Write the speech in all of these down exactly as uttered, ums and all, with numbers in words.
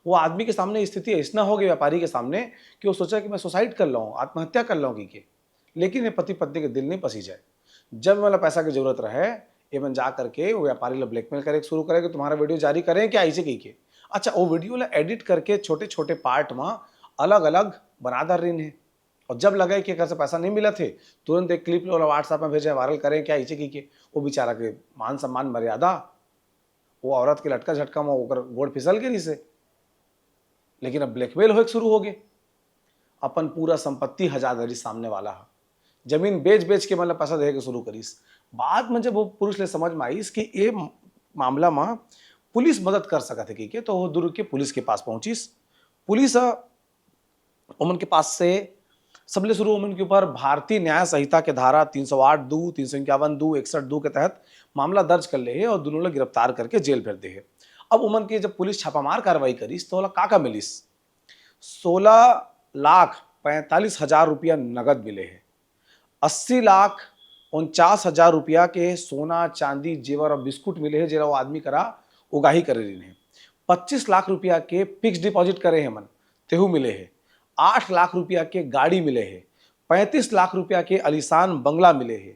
वो आदमी के सामने स्थिति ऐसना हो गई, व्यापारी के सामने, कि वो सोचा कि मैं सुसाइड कर लूँ, आत्महत्या कर लूँ कहिके। लेकिन ये पति पत्नी के दिल नहीं पसी जाए। जब मतलब पैसा की जरूरत रहे, ये मन जा करके वो व्यापारी ला ब्लैकमेल करे शुरू करे कि तुम्हारा वीडियो जारी करें क्या, ऐसे कहिके। अच्छा, वो वीडियो ला एडिट करके छोटे छोटे पार्ट में अलग अलग बना दर रही है। और जब लगे कि एकर से पैसा नहीं मिला थे, तुरंत एक क्लिप ला व्हाट्सएप में भेजे, वायरल करें क्या, ऐसे कहिके। वो बेचारा के मान सम्मान मर्यादा, वो औरत के लटका झटका में ओकर गोड़ फिसल के रही से। लेकिन अब ब्लैकमेल होए शुरू हो गए। अपन पूरा संपत्ति हजार दरी सामने वाला है, जमीन बेच बेच के मतलब पैसा देके शुरू करिस। बाद में जब वो पुलिस ले समझ में आइस कि ये मामला में पुलिस मदद कर सकत है कहिके, तो वो दुर्ग के पुलिस के पास पहुंचिस। पुलिस ह ओमन के पास से सबले शुरू ओमन के ऊपर भारतीय न्याय संहिता के धारा तीन सौ आठ दू, तीन सौ इक्यावन दू, इकसठ दू के तहत मामला दर्ज कर ले हे और दोनों ला गिरफ्तार करके जेल भेज दे हे। अब ओमन के जब पुलिस छापामार कार्रवाई करिस तो ओला का का मिलिस? सोलह लाख पैंतालीस हजार रुपया नगद मिले हे, अस्सी लाख उनचास हजार रुपया के सोना, चांदी, जेवर और बिस्कुट मिले हे, जेला वो आदमी करा उगाही करे रहिन हे। पच्चीस लाख रुपया के फिक्स डिपॉजिट करे हे मन, तेहू मिले हे। आठ लाख रुपया के गाड़ी मिले हे। पैंतीस लाख रुपया के आलीशान बंगला मिले हे।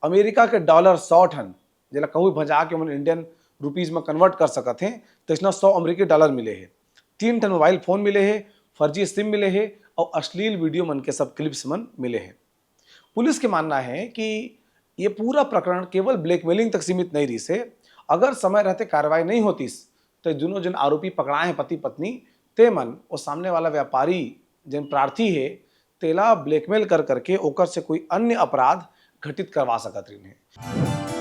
अमेरिका के डॉलर सौ ठन, जेला कहूँ भंजा के मन इंडियन रुपीज में कन्वर्ट कर सकत हे, तइसना सौ अमेरिकी डॉलर मिले हे। तीन ठन मोबाइल फोन मिले हे, फर्जी सिम मिले हे और अश्लील वीडियो मन के सब क्लिप्स मन मिले हे। पुलिस के मानना है कि ये पूरा प्रकरण केवल ब्लैकमेलिंग तक सीमित नहीं रहिस हे। अगर समय रहते कार्रवाई नहीं होतिस, तो दोनों जन आरोपी पकड़ाए हैं पति पत्नी, ते मन वो सामने वाला व्यापारी जन प्रार्थी है, तेला ब्लैकमेल कर करके ओकर से कोई अन्य अपराध घटित करवा सकत रहिन हे।